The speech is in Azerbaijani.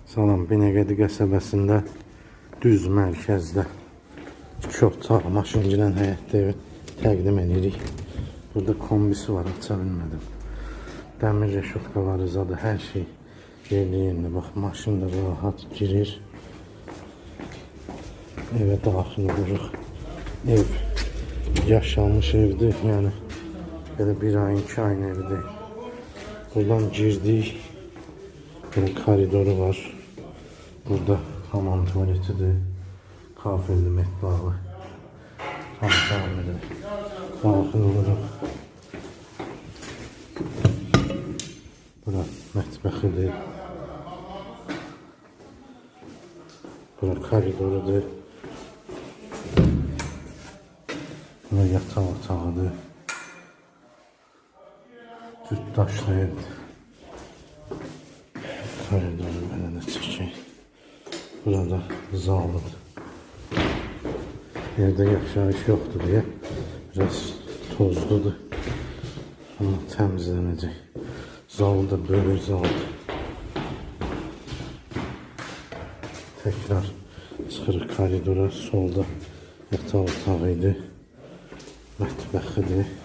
Salam, Binəqədi qəsəbəsində düz mərkəzdə iki otaq maşıngilən həyətdə evi təqdim edirik. Burada kombisi var, aça bilmədim. Dəmir reşotkaları zadı, hər şey yerli yerində. Bax, maşın da rahat girir. Evə daxil oluruq. Ev yaşanmış evdir, yəni belə bir ayın, 2 ayın evi deyil. Buradan girdik. Belə koridoru var. Burada hamam tualetidir. Kafelli mətbəxi. Tam təmirli. Daxil oluruq. Bura mətbəxidir. Bura koridorudur. Bura yataq otağıdır. Cüt daşlı evdir. Koridoru belə də çəkək. Burada zalıdır. Evdə yaşayış yoxdur deyə biraz tozludur. Amma təmizlənəcək. Zal da böyük zaldır. Tekrar çıxırıq koridora. Solda yataq otağı idi. Mətbəxidir.